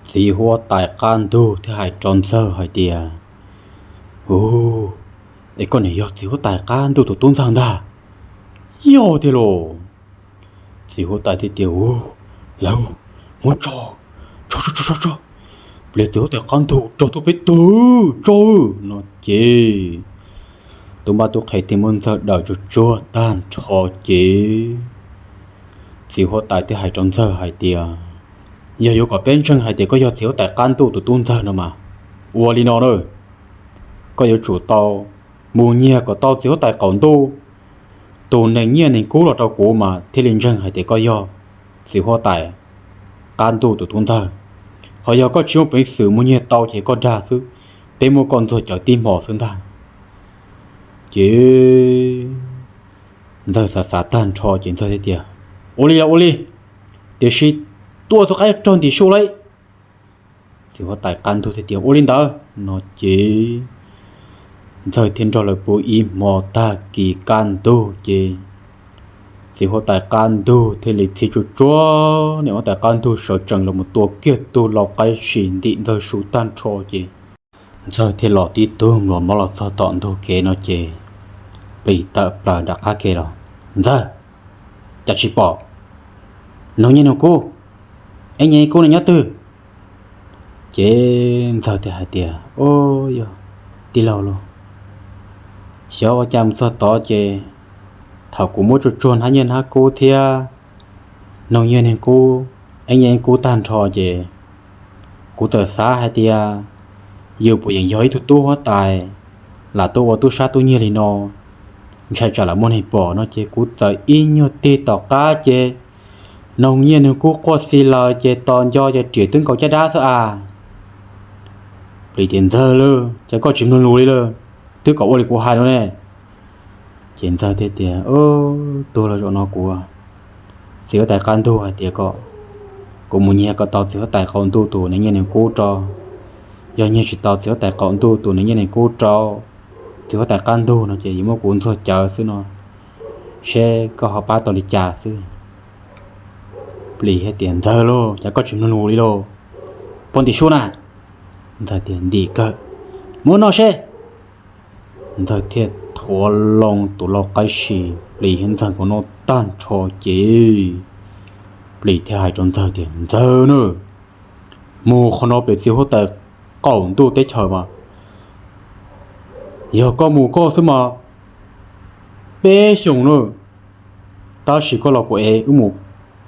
Txiv huab tais qab ntug thiaj hais rau Ntxawg hais tias, Ub, es koj niam yog txiv huab tais qab ntug tus tub ntxawg ntag? Yog tiag los? Txiv huab tais thiaj tias, Ub, lawv muab tso, tso, tso, tso, tso, pliag txiv huab tais qab ntug rau tuaj peb tug tso no ces tub npab tub qhe thiaj muab Ntxawg daws tsuag tsuag tag nrho ces txiv huab tais thiaj hais rau Ntxawg hais tias, Yog yuav kom peb ntseeg hais tias koj yog txiv huab tais qab ntuj tus tub ntxawg no mas, ua li no na, koj yuav tsum tau mus nyiag kom tau txiv huab tais qaum ntuj tus neeg nyiaj neeg kub los rau kuv mas thiaj li ntseeg hais tias koj yog txiv huab tais qab ntuj tus tub ntxawg. Ho yog koj tsis muaj peev xwm mus nyiag tau ces koj dag xwb, peb muab koj ntxuag cawv tib hmo xwb ntag. Ces Ntxawg xav xav tag nrho ces Ntxawg thiaj tias, Ua li los ua li, tiam sis tua tus qaib rog ntim su lauj. Txiv huab tais qab ntug thiaj tias, Ua li ntawd no ces Ntxawg thiaj nrog lawv pw ib hmo tag kis kaj ntug ces txiv huab tais qab ntug thiaj li txhij tsuag tsuag niam huab tais qab ntug sawv tsees los mus tua kiag tug lau qaib si ntim Ntxawg su tag nrho ces Ntxawg thiaj los tib tug mluas mov los txog tom ntug kev no ces plis tawm plaws nram qab ke los, Ntxawg, cas tsis pom noog nyiaj noog kub, eeb nyiaj eeb kub no nyob twg? Ces Ntxawg thiaj hais tias, Ub, yog tij laug lauj, xyov ua cas mus txog tod ces thaum kuv muab tsuag tsuag hnab nyiaj hnab kub thiab noog nyiaj noog kub, eeb nyiaj eeb kub tag nrho ces kuv txawm xav hais tias yus puas yeem yog ib tug tub huab tais lam tuaj ua tub sab tub nyiag li no, ntshai tsam lam muaj neeg pom no ces kuv txawm ib nyuag tig tom qab ces noog nyiaj noog kub quaj xi lawm ces tos nco ces riam twb nkaus caj dab xwb as. Plis tias, Ntxawg lauj, cas koj tsis mloog lus li lauj, twb kom ua li kuv hais no ne. Ces Ntxawg thiaj tias, Tuag los zaum no kuv, txiv huab tais qab ntug hais tias kom kuv mus nyiag kom tau txiv huab tais qaum ntuj tus neeg nyiaj neeg kub rau. Yog nyiag tsis tau txiv huab tais qaum ntuj tus neeg nyiaj neeg kub rau, txiv huab tais qab ntug no ces yuav muab kuv ntxuag cawv xwb no, seb koj ho pab tau li cas xwb. Plis thiaj tias, Ntxawg lauj, cas koj tsis mloog lus li lauj, puas ntim su na? Ntxawg tias, Ntim kawg, muab noj seb. Ntxawg thiaj thuav loo tus lau qaib si plis thiab Ntxawg nkaus noj tag nrho ces plis thiaj hais rau Ntxawg tias, Ntxawg na, mus qhov no pem txiv huab tais qaum ntuj teb chaws mas, yog koj mus koj xwb mas peb xyoos na, tab sis koj los kuv es wb mus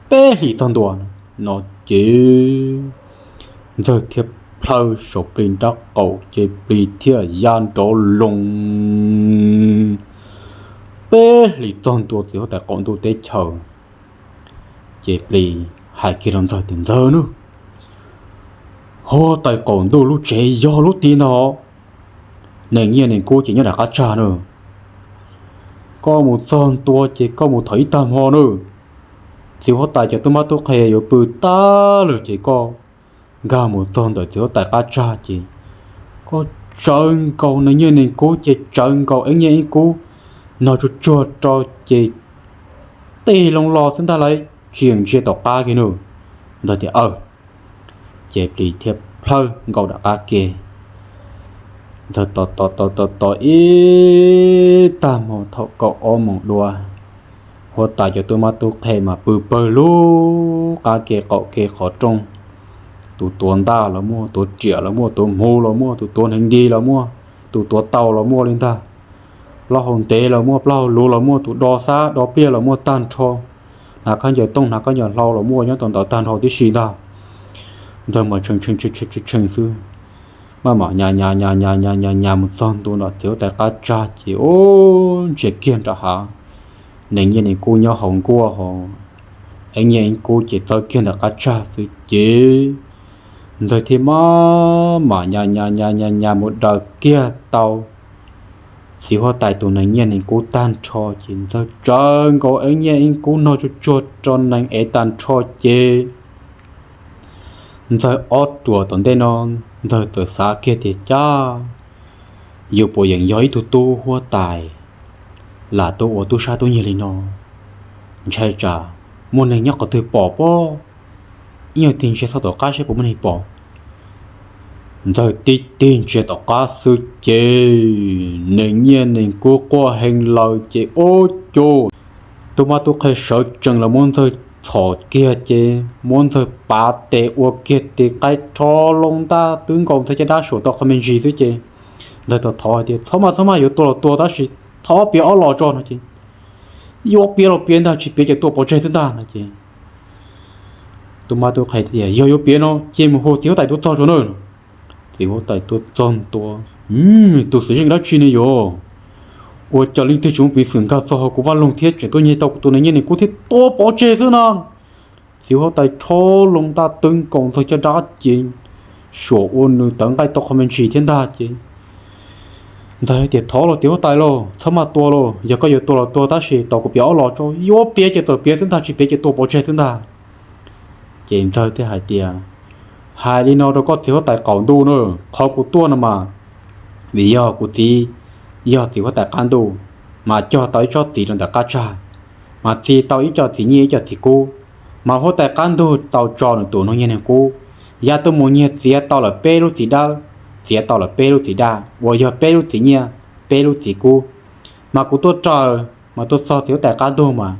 peb hlis txog ntua no ces Ntxawg thiaj plhaw saum plis nrab qaum ces plis thiaj ya nrov loo peb hlis txog ntua txiv huab tais qaum ntuj teb chaws. Ces plis hais kiag rau Ntxawg tias, Ntxawg na, huab tais qaum ntuj lub tsev yog lub tid ntag, neeg nyiaj neeg kub ces nyob nram qab tsag na. Koj mus txog ntua ces koj mus thaum ib tag hmo na, txiv huab tais cov tub mab tub qhe yuav pw tag lawm ces koj nkag mus txog ntawm txiv huab tais qab tsag ces koj tsawv nkaus neeg nyiaj neeg kub ces tsawv nkaus eeb nyiaj eeb kub, nog tsuag tsuag rau ces tig loo los xwb ntag lauj, tsis yeem ntsia tom qab kiag na. Ntxawg tias, Aw. Ces plis thiaj plhawb nkaus nram qab ke. Ntxawg tos tos tos tos tos ib tag hmo thaum kaum ob moos dua, huab tais cov tub mab tub qhe mas pw pawg lug qab ke qaum ke qhov rooj. Tus tuav ntaj los muaj, tuav riam los muaj, tuav hmuv los muaj, tus tuav hneev nti los muaj, tus tuav taub los muaj li ntag. Plaub hau ntev los muaj, plaub hau luv los muaj, tus do xab do pliaj los muaj tag nrho. Hnav khaub ncaws tooj hnav khaub ncaws hlau los muaj nyob tau ntawd tag nrho tib si ntag. Ntxawg mas tshee tshee tshee xwb, maj mam nyas nyas nyas nyas nyas nyas mus txog ntua nram txiv huab tais qab tsag ces ub, ntsia kiag nram hav, neeg nyiaj neeg kub nyob hauv nkuaj hauv, eeb nyiaj eeb kub ces txawb kiag ntawm qab tsag xwb ces Ntxawg thiaj maj mam nyas nyas nyas nyas nyas mus daws kiag tau txiv huab tais tus neeg nyiaj neeg kub tag nrho ces Ntxawg tsawv nkaus eeb nyiaj eeb kub nog tsuag tsuag rau neeg ev tag nrho ces Ntxawg ob ruam tom ntej no, Ntxawg txawm xav kiag tias, Cab, yus puas yeem yog ib tug tub huab tais lam tuaj ua tub sab tub nyiag li no? Ntshai tsam muaj neeg nyob qhov twg pom pob, ib nyuag tig ntsia txog tom qab seb puas muaj neeg pom. Ntxawg tib tig ntsia tom qab xwb ces neeg nyiaj neeg kub quaj heev lawm ces ub cuj, tub mab tub qhe sawv tsees los muab Ntxawg txhom kiag ces muab Ntxawg pav tes ua kiag tes qaib rho loo ntaj twb nkaus Ntxawg caj dab suam tau qhov me ntsis xwb ces Ntxawg thov hais tias, Txhob maj, txhob maj, yuav tua los tua tab sis thov piav ob los tso no ces, Yuav piav los piav ntag, tsis piav ces tua pov tseg xwb ntag no ces tub mab tub qhe tias, Yog yuav piav no ces mus hu txiv huab tais tuaj txog tso na. Txiv huab tais tuaj txog ntua, Tus xwm yeej dab tsi ne yuav? Ua cas leej twg tsis muaj peev xwm nkag txog hauv kuv vaj loog thiab tseem tuaj nyiag tau kuv tus neeg nyiaj neeg kub thiab tua pov tseg xwb no? Txiv huab tais rho loo ntaj twb nkaus Ntxawg caj dab ces suam ua nws tawv nqaij tau qhov me ntsis thiab ntag ces Ntxawg tias, Thov los txiv huab tais lauj, txhob maj tua lauj, yog koj yuav tua los tua tab sis tos kuv piav ob los tso, yuav piav ces txawm piav xwb ntag, tsis piav ces tua pov tseg xwb ntag. Ces Ntxawg thiaj hais tias, Hais li no rau koj txiv huab tais qaum ntuj na, qhov kuv tuaj no mas vim yog kuv txiv yog txiv huab tais qab ntuj, mas cog tau ib tsob txiv rau ntawm qab tsag, mas txi tau ib co txiv nyiaj ib co txiv kub, mas huab tais qab ntug tau tso nws tus noog nyiaj neeg kub ya tuaj mus nyiag txiav tau lawm peb lub txiv dawb, txiav tau lawm peb lub txiv daj uas yog peb lub txiv nyiaj, peb lub txiv kub, mas kuv tuaj raws mas tuaj txog txiv huab tais qab ntug mas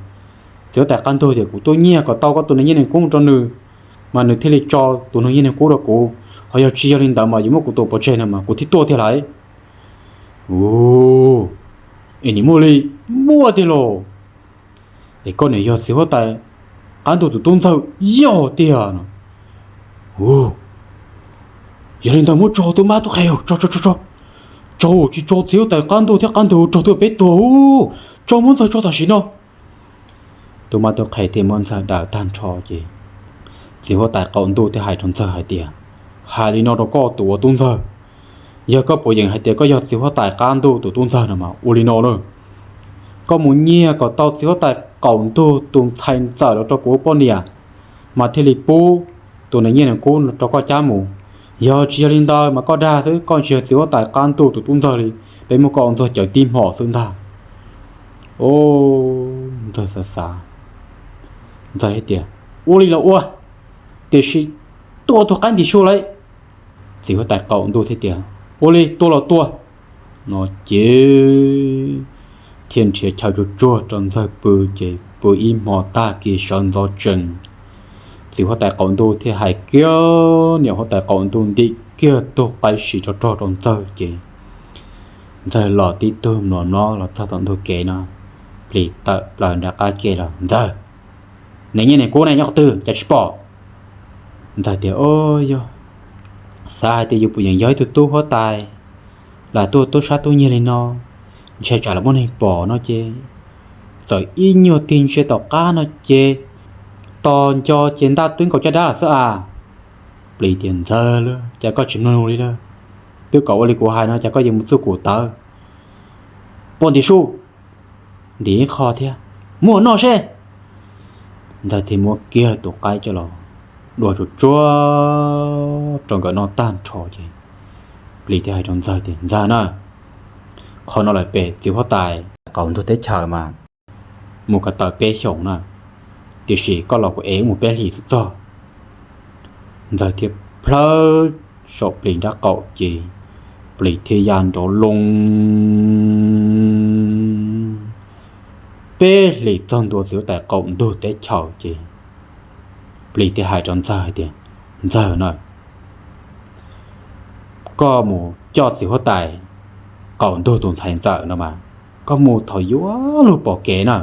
txiv huab tais qab ntug tias kuv tuaj nyiag kom tau koj tus neeg nyiaj neeg kub rau nws, mas nws thiaj li tso tus noog nyiaj neeg kub rau kuv, ho yog tsis yog li ntawd mas yuav muab kuv tua pov tseg no mas kuv thiaj tuaj tiag lauj. Ua, es nim muaj li, muaj tiag los? Es koj niam yog txiv huab tais qab ntuj tus tub Ntxawg? Yog tiag no. Ua, yog li ntawd muab tso tub mab tub qhe, tso, tso, tso, tso, tsis tso txiv huab tais qab ntuj thiab qab ntug, raug tuag peb tuag, tso muab Ntxawg tso tam sim no. Tub mab tub qhe thiaj muab Ntxawg daws tag nrho ces txiv huab tais qaum ntuj thiaj hais rau Ntxawg hais tias, Hais li no rau koj tus ua tub Ntxawg, yog koj puas yeem hais tias koj yog txiv huab tais qab ntuj tus tub Ntxawg no mas ua li no na, koj mus nyiag kom tau txiv huab tais qaum ntuj tus ntxhais ntxawm los rau kuv ua poj niam, mas thiaj li pub tus neeg nyiaj neeg kub rau koj cab mus. Yog tsis yog li ntawd mas koj dag xwb, koj tsis yog txiv huab tais qab ntuj tus tub Ntxawg li, peb muab koj ua Ntxawg cawv tib hmos xwb ntag. Ntxawg xav xav, Ntxawg hais tias, Ua li los ua, tiam sis tua tus qaib ntim su lauj. Txiv huab tais qaum ntuj thiaj tias, Ua li, tua los tua no ces thiaj nrhiav chaw tsuag tsuag rau Ntxawg pw ces pw ib hmo tag kis sawv ntxov tsees, txiv huab tais qaum ntuj thiaj hais kiag niam huab tais qaum ntuj ntim kiag tug qaib si rog rog rau Ntxawg ces Ntxawg los tib tug mluas mlob los txog tom ntug kev no, plis tawm plaws nram qab ke los, Ntxawg, neeg nyiaj neeg kub ne nyob qhov twg cas tsis pom? Ntxawg tias, Yog xav hais tias yus puas yeem yog ib tug tub huab tais los tuaj tub sab tub nyiag li no, ntshai tsam los muaj neeg pom no ces txawm ib nyuag tig ntsia tom qab no ces tos nco ces ntaj twb nkaus caj dab lawm xwb as. Plis tias, Ntxawg lauj, cas koj tsis mloog li lawm? Twb kom ua li kuv hais no cas koj yuav mus txuj kum tawv? Pua ntim su, ntim ib qho thiab, muab noj seb. Ntxawg thiaj muab kiag tus qaib coj los dua tsuag tsuag rau nkawd noj tag nrho ces plis thiaj hais rau Ntxawg tias, Ntxawg na, qhov no lawm pem txiv huab tais qaum ntug teb chaws mas mus ko taw peb xyoos na, tiam sis koj los kuv ev wb mus peb hlis xwb txog. Ntxawg thiaj plhawb saum plis nrab qaum ces plis thiaj ya nrov loo peb hlis txog ntua txiv huab tais qaum ntug teb chaws ces plis thiaj hais rau Ntxawg hais tias, Ntxawg na, koj mus coj txiv huab tais qaum ntug tus ntxhais ntxawm no mas, koj mus thaum yuav luag pom kev na,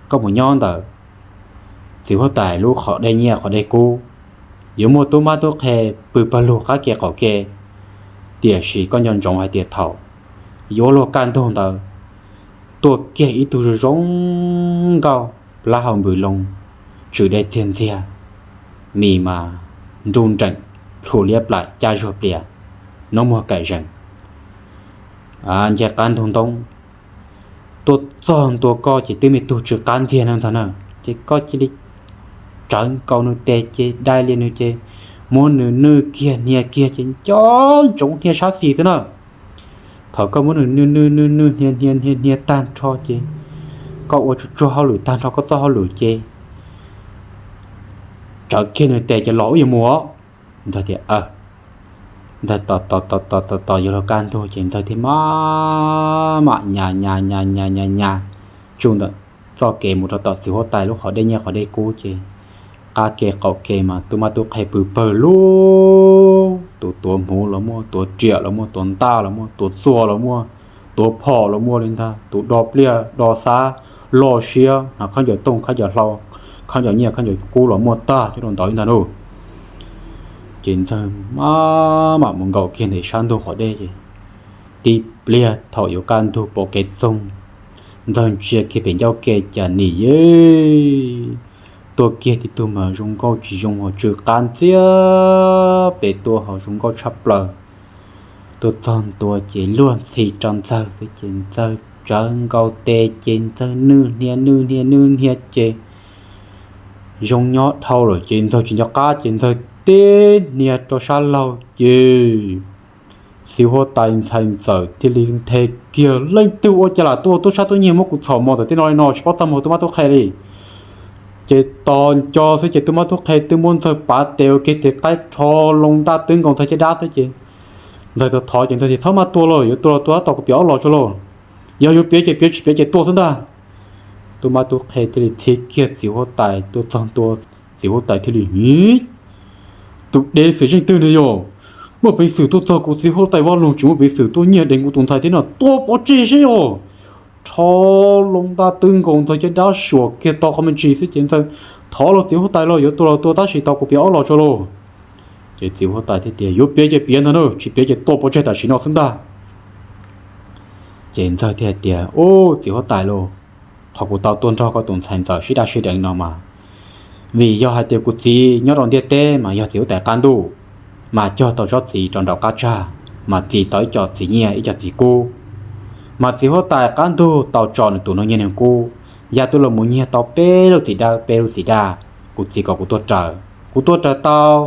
koj mus nyob ntawm txiv huab tais lub qhov dej nyiaj qhov dej kub, yuav muaj tub mab tub qhe pw pawg lug qab ke qaum ke, tiam sis koj nco ntsoov hais tias thaum yuav luag kaj ntug ntawd tuaj kiag ib tug zoo zoo nkauj, plab hau npws loo, tswm dej txiag ntxiag, mis mas nruj nreem, plhu liab plaim caj zuag plias, noob muag kaim zees, nce qab ntug ntoob, tuaj txog ntua koj ces twb me tug tsw qab ntxiag no ntag na, ces koj cia li tsawv nkaus nws tes ces dai li nws ces muab nws nwj kiag hnia kiag ces nco ntsoov hnia sab xis xwb na. Thaum koj muab nws nwj nwj nwj nwj hnia hnia hnia hnia tag nrho ces koj ua tsuag tsuag hauj lwm tag nrho koj txoj hauj lwm ces tsawv kiag nws tes ces los wb yuav mus os. Ntxawg tias, Aw, Ntxawg tos tos tos tos tos tos yuav luag kaj ntug ces Ntxawg thiaj maj mam nyas nyas nyas nyas nyas nyas tsuj ntawm txoj kev mus rau tom txiv huab tais lub qhov dej nyiaj qhov dej kub ces qab ke qaum ke mas tub mab tub qhe pw pawg lug, tus tuav hmuv los muaj, tuav riam los muaj, tuav ntaj los muaj, tuav txuas los muaj, tuav phom los muaj li ntag, tus do pliaj do xab loj siab, hnav khaub ncaws tooj khaub ncaws hlau, khaub ncaws nyiaj khaub ncaws kub los muaj tag coj rau ntawd li ntag lauj. Ces Ntxawg maj mam mus nkaum kiag ntawm sab ntug qhov dej ces tib pliag thaum yuav kaj ntug pom kev txoog, Ntxawg ntsia kiag pem ncauj ke cas nim yeej tuaj kiag tib tug mas zoo nkauj tsis zoo hos tsw qab ntxiab pem tuaj hos zoo nkauj tshaj plaws. Tuaj txog ntua ces luag ntxhi rau Ntxawg xwb ces Ntxawg tsawv nkaus tes ces Ntxawg nwj hnia nwj hnia nwj hnia ces zoo nyob dhau lawm ces Ntxawg tsis nco qab ces Ntxawg tib hnia rau sab laug ces txiv huab tais ntxhais ntxawm thiaj li nthe kiag, leej twg ua cas lam tuaj tub sab tub nyiag muab kuv txhom mos tam tej no li no tsis paub txaj muag tub mab tub qhe li. Ces tos nco xwb ces tub mab tub qhe twb muab Ntxawg pav tes ua ke tes qaib rho loo ntaj twb nkaus Ntxawg caj dab xwb ces Ntxawg thov ces Ntxawg tias txhob maj tua lauj, yuav tua los tua tab tom kuv piav ob los tso lauj. Yog yuav piav ces piav, tsis piav ces tua xwb ntag. Tub mab tub qhe thiaj li txhib kiag txiv huab tais tuaj txog ntua, txiv huab tais thiaj li, tus dev xwm zeej twg ne yog, muaj peev xwm tuaj txog kuv txiv huab tais vaj loog tsis muaj peev xwm tuaj nyiag deev kuv tus ntxhais thiab no tua pov tseg seb yog. Rho loo ntaj twb nkaus Ntxawg caj dab suam kiag tau qhov me ntsis xwb ces Ntxawg thov lauj txiv huab tais lauj, yuav tua los tua tab sis tau kuv piav ob los tso lauj. Ces txiv huab tais thiaj tias yuav piav ces piav ntag na, tsis piav ces tua pov tseg tam sim no xwb ntag. Ces Ntxawg thiaj hais tias, ub, txiv huab tais lauj, qhov kuv tau tuaj nrog koj tus ntxhais ntxawm sib daj sib deev no mas vim yog hais tias kuv txiv nyob rau ntiaj teb mas yog txiv huab tais qab ntuj, mas cog tau tsob txiv rau nraum qab tsag, mas txi tau ib co txiv nyiaj ib co txiv kub. Mas txiv huab tais qab ntug tau tso nws tus nus nyiaj nus kub, ya twb los mus nyiag tau peb lub txiv dawb peb lub txiv daj, kuv txiv kom kuv tuaj raws, kuv tuaj raws tau.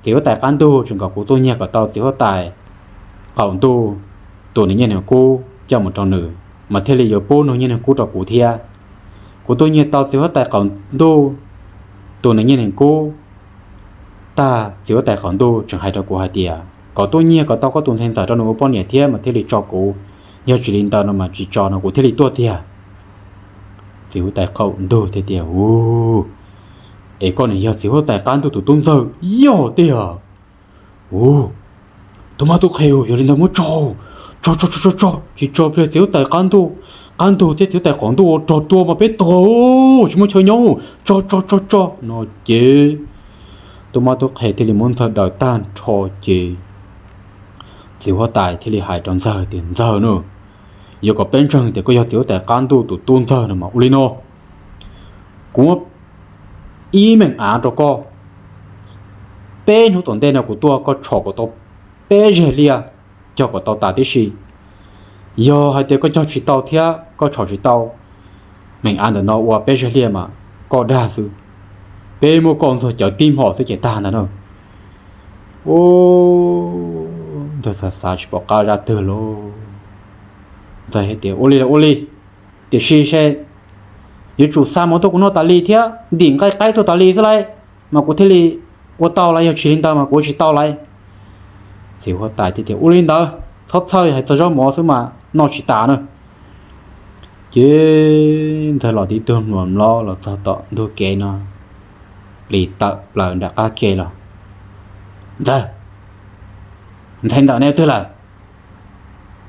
Txiv huab tais qab ntuj tseem kom kuv tuaj nyiag kom tau txiv huab tais qaum ntuj tus nus nyiaj nus kub coj mus rau nws, mas thiaj li yuav pub nus nyiaj nus kub rau kuv thiab. Kuv tuaj nyiag tau txiv huab tais qaum ntuj tus nus nyiaj nus kub tag, txiv huab tais qaum ntuj tseem hais rau kuv hais tias kom tuaj nyiag kom tau koj tus ntxhais ntxawm rau nws ua poj niam thiab mas thiaj li tso kuv, yog tsis li ntawd no mas tsis tso no kuv thiaj li tuaj tiag. Txiv huab tais qaum ntuj thiaj tias, u, es koj nws yog txiv huab tais qab ntuj tus tub ntxawg yog tiag. U, tub mab tub qhe, yog li ntawd muab tso, tso tso tso tso tso, tsis tso pliag txiv huab tais qab ntuj, qab ntug thiab txiv huab tais qaum ntuj ua rog tua mas peb tuag, tsis muaj chaw nyob, tso tso tso tso no ces tub mab tub qhe thiaj li muab Ntxawg daws tag nrho ces txiv huab tais thiaj li hais rau Ntxawg tias Ntxawg na, yuav kom peb ntseeg tias koj yog txiv huab tais qab ntuj tus tub ntxawg no mas ua li no, kuv muab ib meem av rau koj, peb hnub tom ntej no kuv tuaj koj tshom kom tau peb zeg liaj, cog kom tau tas tib si. Yog hais tias koj cog tsis tau thiab koj tshom tsis tau, meem av ntawm no ua peb zeg liaj mas koj dag xwb, peb muab koj ntxuag cawv tib hmos xwb ces tag ntag na. U, Ntxawg xav xav tsis pom qab zaj twg lauj. Ntxawg hais tias ua li los ua li, tiam sis se yuav tsum xa mov tuaj kuv noj tas li thiab ntim nqaij qaib tuaj tas li xwb lauj, mas kuv thiaj li ua tau lauj, yog tsis li ntawd mas kuv ua tsis tau lauj. Txiv huab tais thiaj tias ua li ntawd, txhob txhawj, hais txog zaub mov xwb mas noj tsis tas na. Ces Ntxawg los tib tug hluas mlob los txog tom ntug kev no, plis tawm plaws nram qab ke los, Ntxawg, ntxhais ntxawm ne twg lawm?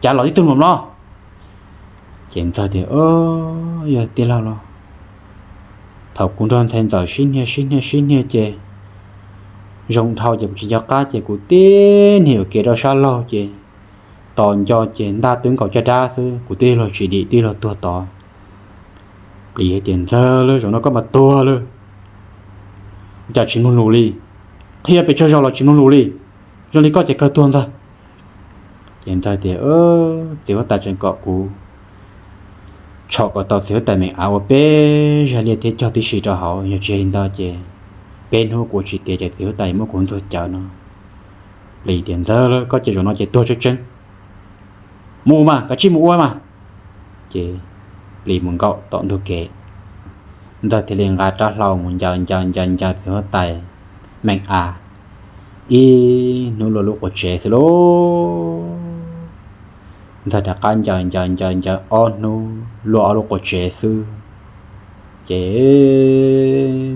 Cas los tib tug hluas mlob? Ces Ntxawg tias, yog tij laug los, thaum kuv nrog ntxhais ntxawm sib hnia sib hnia sib hnia ces zoo dhau ces kuv tsis nco qab ces kuv tib hnia yuam kev rau sab laug ces tos nco ces ntaj twb nkaus caj dab xwb, kuv twb luag tsis dim twb luag tuag tod. Plis hais tias, Ntxawg lauj, zaum no koj mas tuag lauj, cas tsis mloog lus li, qhia pes tsawg zaus los tsis mloog lus li, zoo li koj ces kawg tuag Ntxawg. Ces Ntxawg tias, txiv huab tais tseem kom kuv tshom kom tau txiv huab tais meem av ua peb zag liaj thiab cog tib si rau hauv, yog tsis yog li ntawd ces peb hnub kuv tsis tiav ces txiv huab tais muab kuv ntxuag cawv no. Plis tias, Ntxawg lauj, koj ces zaum no ces tuag tseeb tseeb, mus mas, kav tsij mus ua mas. Ces plis mus nkaum tom ntug kev, Ntxawg thiaj li nqa rab hlau mus ncaws ncaws ncaws ncaws txiv huab tais meem av. ib hnub luaj lub quas tsev xwb lauj. Ntxawg rov qab ncaws ncaws ncaws ncaws ob hnub luaj ob lub quas tsev xwb, ces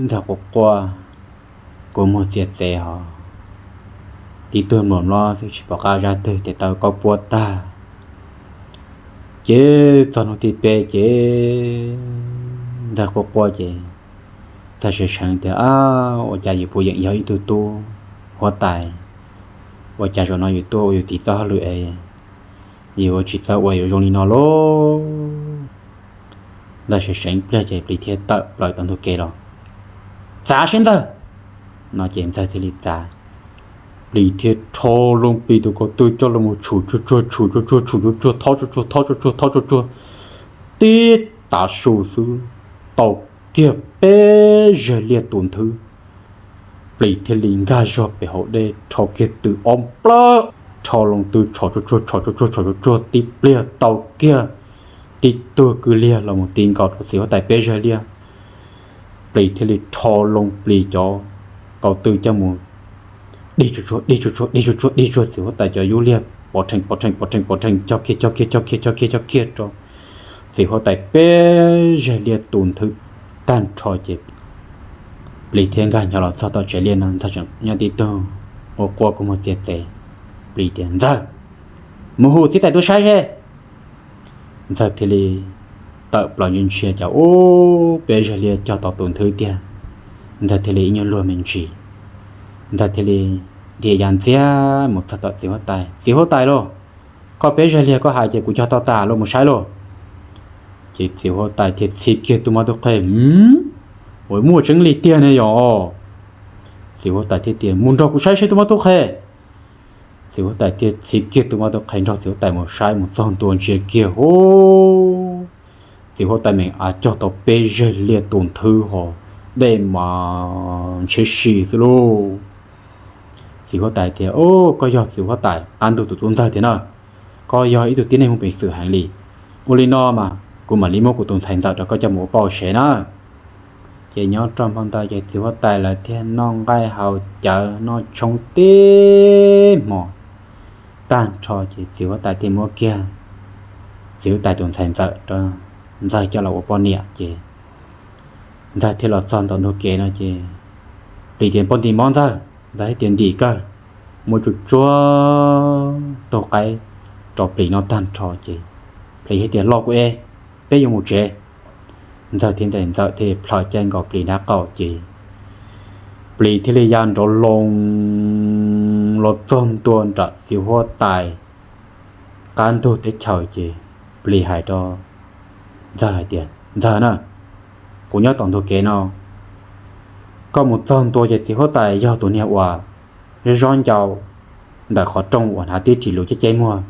ntxawg quaj quaj, kua muag txias txev ho, tib tug mluam mlob xwb tsis pom qab zaj twg tes taw kaub puab tag. Ces txog hnub thib peb ces ntxawg quaj quaj ces ntxawg seev seev tias, Ab, ua cas yus puas yeem yog ib tug tub huab tais? Ua cas zaum no yus tuaj ua yus tiv txoj hauj lwm es yus ua tsis txawj ua yuav zoo li no lauj? Ntxawg seev seev pliag ces plis thiaj tawm plaws tom ntug kev los. Txav seb ntxawg! No ces ntxawg thiaj li txav. Plis thiaj rho loo plis tus kaus tw coj los mus tshum tsuag tsuag tshum tsuag tsuag tshum tsuag tsuag thob tsuag tsuag thob tsuag tsuag thob tsuag tsuag, tib tav su xwb tau kiag peb zeg liaj tus nthwv. Plis thiaj li nkag zog pem hauv dej rho kiag tw ob nplawm, rho loo tw tshom tsuag tsuag tshom tsuag tsuag tshom tsuag tsuag tib pliag tau kiag tib tug kwj liag los mus ti nkaus rau txiv huab tais peb zeg liaj. Plis thiaj li rho loo plis cov kaus tw coj mus dig tsuag tsuag dig tsuag tsuag dig tsuag tsuag dig tsuag txiv huab tais cov yub liag pov rhees pov rhees pov rhees pov rhees cog kiag cog kiag cog kiag cog kiag cog kiag rau txiv huab tais peb zeg liaj tus nthwv tag nrho ces plis thiaj nkag nyo los txog tom tsev liaj no ntxawg tseem nyob tib tug quaj quaj kua muag txias txev. Plis tias, Ntxawg, mus hu txiv huab tais tuaj saib seb. Ntxawg thiaj li tawm plaws ntsia ntsia cas ub peb zeg liaj cog tau tus nthwv tiag. Ntxawg thiaj li ib nyuag luag me ntsis, ntxawg thiaj li dhia ya ntxiag mus txog tom txiv huab tais, Txiv huab tais lauj, koj peb zeg liaj koj hais ces kuv cog tau tas lauj, mus saib lauj. Ces txiv huab tais thiaj txhiv kiag tub mab tub qhe, Ua muaj tseeb li tiag ne yom? Txiv huab tais thiaj tias, Mus nrog kuv saib seb tub mab tub qhe. Txiv huab tais thiaj txhiv kiag tub mab tub qhe nrog txiv huab tais mus saib, mus txog ntua ntsia kiag ub, txiv huab tais me av cog tau peb zeg liaj tus nthwv ho dej mas ntshiab si xwb lauj. Txiv huab tais tias, Koj yog txiv huab tais qab ntug tus tub ntxawg tiag na, koj yog ib tug tib neeg muaj peev xwm heev li. Ua li no mas kuv mam li muab kuv tus ntxhais ntxawm rau koj coj mus ua poj sev na. Ces nyob rau hmo ntawd ces txiv huab tais lawv thiaj noj nqaij haus cawv noj tshoob tib hmo tag nrho ces txiv huab tais thiaj muab kiag txiv huab tais tus ntxhais ntxawm rau ntxawg coj los ua poj niam ces ntxawg thiaj los txog ntawm ntug kev no ces plis tias, Puas ntim mov ntxawg? Ntxawg thiaj tias, Ntim kawg. Muab tsuag tsuag tug qaib rau plis noj tag nrho ces plis thiaj tias, Los kuv es, peb yuav mus tsev. Ntxawg thiab ntxhais ntxawm thiaj li plhaws caij nkaus plis nraub qaum ces plis thiaj li ya nrov loo los txog ntua nram txiv huab tais qab ntug teb chaws ces plis hais rau ntxawg hais tias, Ntxawg na, kuv nyob tom ntug kev no, koj mus txog ntua ces txiv huab tais yog tus niag uas zob zob ncau ntawm qhov rooj uas hnav tib ris lus ceb ceb muag